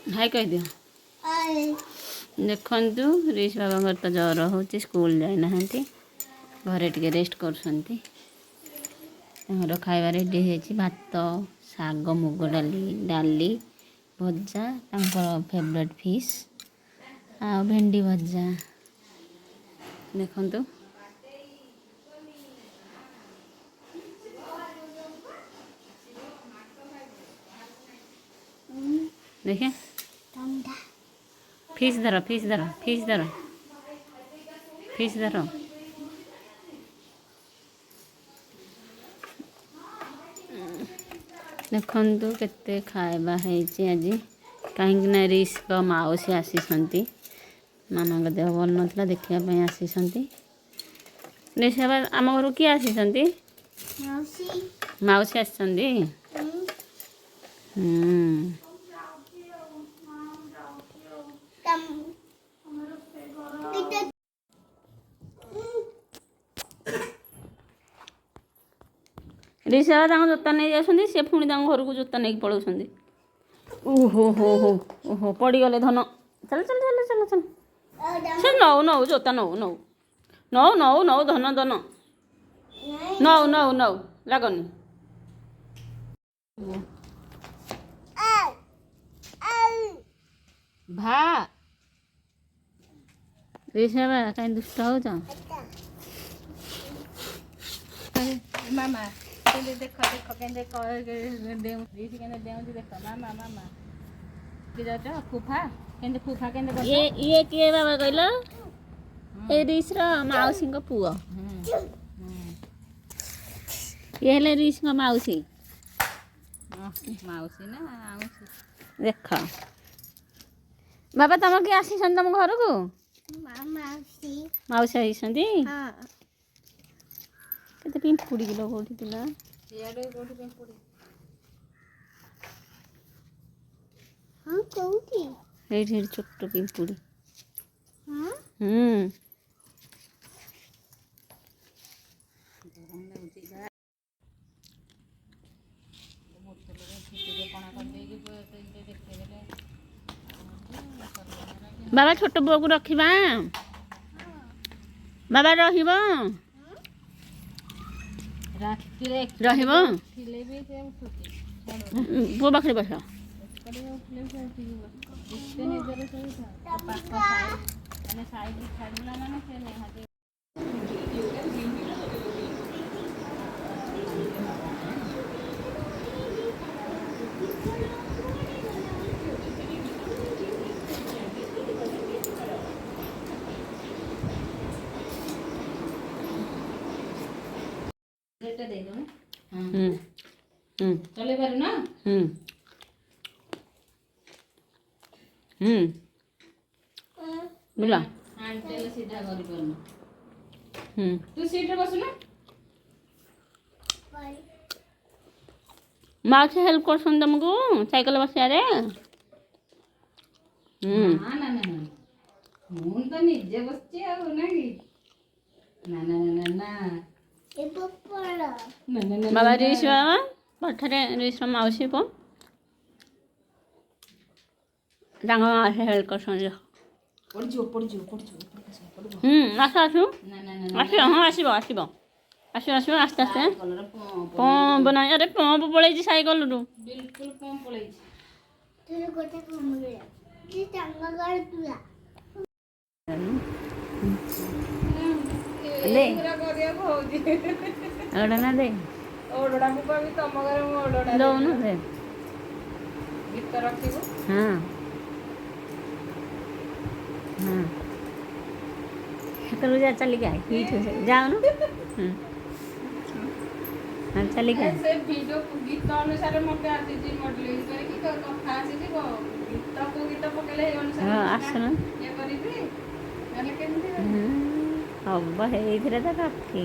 High କହିଦିଅ। ଦେଖନ୍ତୁ, ରିସ୍ ବାବାଙ୍କର ତ ଜ୍ୱର ହେଉଛି, ସ୍କୁଲ ଯାଇନାହାନ୍ତି, ଘରେ ଟିକେ ରେଷ୍ଟ କରୁଛନ୍ତି। ତାଙ୍କର ଖାଇବା ରେଡ଼ି ହେଇଯାଇଛି, ଭାତ, ଶାଗ, ମୁଗ ଡାଲି, ଡାଲି, ଭଜା, ତାଙ୍କର ଫେଭରେଟ୍ ଫିସ୍ ଆଉ ଭେଣ୍ଡି ଭଜା। ଦେଖନ୍ତୁ, ଦେଖେ, ଫିସ୍ ଧର, ଫିସ୍ ଧର, ଫିସ୍ ଧର, ଫିସ୍ ଧର। ଦେଖନ୍ତୁ କେତେ ଖାଇବା ହେଇଛି ଆଜି, କାହିଁକି ନା ରିସ୍କ ମାଉସୀ ଆସିଛନ୍ତି। ମାମାଙ୍କ ଦେହ ଭଲ ନଥିଲା, ଦେଖିବା ପାଇଁ ଆସିଛନ୍ତି। ରିସ୍ ବାବା, ଆମ ଘରକୁ କିଏ ଆସିଛନ୍ତି? ମାଉସୀ ଆସିଛନ୍ତି। ହୁଁ। ରିସ୍ ବାବା ତାଙ୍କ ଜୋତା ନେଇ ଯାଉଛନ୍ତି, ସେ ପୁଣି ତାଙ୍କ ଘରକୁ ଜୋତା ନେଇକି ପଳାଉଛନ୍ତି। ଓହୋ ହୋ ହୋ, ଓହୋ, ପଡ଼ିଗଲେ ଧନ। ଚାଲ ଚାଲ ଚାଲ ଚାଲ ଚାଲ। ସେ ନଉ ନଉ, ଜୋତା ନଉ ନଉ ନଉ ନଉ ନଉ, ଧନ ଧନ, ନଉ ନଉ ନଉ, ଲାଗନି। ଭା ରିସ୍ ବାବା, କାହିଁ ଦୁଷ୍ଟ ହଉଛ? ମାମା କେମିତି ଦେଖ, ଦେଖ କେମିତି କେମିତି ଡେଉଁଛି ଦେଖ। ମାମା, ମାମା କି ଯାଉଛ? ଫୁଫା କେମିତି, ଫୁଫା କେମିତି? ଇଏ ଇଏ କିଏ ବାବା କହିଲ? ଏ ରିସ୍ର ମାଉସୀଙ୍କ ପୁଅ। ଇଏ ହେଲେ ରିସ୍ଙ୍କ ମାଉସୀ। ମାଉସୀ ନା ଆଉଁସି? ଦେଖ ବାବା, ତମ କିଏ ଆସିଛନ୍ତି ତମ ଘରକୁ? ମାଉସୀ ଆସିଛନ୍ତି। କେତେ ପିମ୍ପୁଡ଼ି କିଲୋ କୋଉଠି ଥିଲା? ଇଆଡ଼େ କୋଉଠି ପିମ୍ପୁଡ଼ି? ଏଇଠି ଏଇଠି ଛୋଟ ପିମ୍ପୁଡ଼ି। ହୁଁ। ଗରମ ଲାଗୁଛି। ବୋତଲରେ ଛୁଟିରେ ପଣା କରିଦେଇକି ଦେଖେଇଦେଲେ। ବାବା, ଛୋଟ ପୁଅକୁ ରଖିବା? ବାବା, ରହିବ? ରାତିରେ ରହିବ? ଉଠିଲେ ବି ସେ ଉଠୁଛି। ପୁଅ ପାଖରେ ବସ। ଏକଡ଼େ ଉଠିଲେ ବି ସେ ଉଠିକି ବସୁଛି। ଏତେ ନିଦରେ ଶୋଇଥାଉ, ପାଖ ସାଇଡ୍ ମାନେ ସାଇଡ୍ ଛାଡ଼ିଲା ମାନେ ସେ ନିହାତି। ଦେଇଦେବୁ। ହୁଁ ହୁଁ। ଚଲେଇ ପାରୁନା। ହୁଁ ହୁଁ, ବୁଲା। ହ୍ୟାଣ୍ଡେଲ ସିଧା କରିପାରୁନୁ। ହୁଁ। ତୁ ସିଟ୍ରେ ବସୁନା। ମାଉସୀ ହେଲ୍ପ କରୁଛନ୍ତି ତମକୁ ସାଇକେଲ ବସିବାରେ? ହୁଁ। ନା ନା ନା ନା, ମୁଁ ତ ନିଜେ ବସିଛି ଆଉ, ନା କି? ନା ନା ନା ନା ନା ନା ନା। ବାବା, ରିସ୍ ବାବା ପଠରେ, ରିସ୍ର ମାଉସୀ ପୁଅ, ତାଙ୍କ ମାଉସୀ ହେଲ୍ପ କରୁଛନ୍ତି। ପଡ଼ିଯିବ, ପଡ଼ିଯିବ, ପଡ଼ିଯିବ, ପଡ଼ିଯିବ। ହୁଁ, ଆସ, ଆସୁ। ନା ନା ନା। ଆସିବ, ହଁ, ଆସିବ, ଆସିବ, ଆସିବ, ଆସିବ, ଆସ୍ତେ ଆସ୍ତେ। Colour pump. ପମ୍ପ ନାହିଁ। ଆରେ, ପମ୍ପ ପଳେଇଛି ସାଇକେଲରୁ। ବିଲକୁଲ ପମ୍ପ ପଳେଇଛି। ଦେ। ଏଇଗୁରା କରିବାକୁ ହଉଛି। ଓଢ଼ଣା ଦେ। ଓଢ଼ଣା ମୁଁ କହିବି ତମ ଘରେ ମୁଁ ଓଢ଼ଣା। ଦଉନୁ ଦେ। ଗୀତ ରଖିବୁ। ହଁ ହଁ, ସେତେବେଳକୁ ଯା, ଚାଲିକି ଆ। ଏଇଠୁ ଯାଉନୁ। ହୁଁ ହଁ, ଚାଲିକି ଆ। ସେ ଭିଡିଓ ଗୀତ ଅନୁସାରେ ମତେ ଆସିଛି, ମଡେଲିଂ କରିକି କଥା ଆସିଛି। ଗୀତ, କୋଉ ଗୀତ ପକେଇଲେ ସେଇ ଅନୁସାରେ ହଁ। ମୁଁ ଆସୁନ। ଇଏ କରିବି, ନହେଲେ କେମିତି? ହୁଁ, ହବ, ହେଇଥିରେ ତ କାଫି।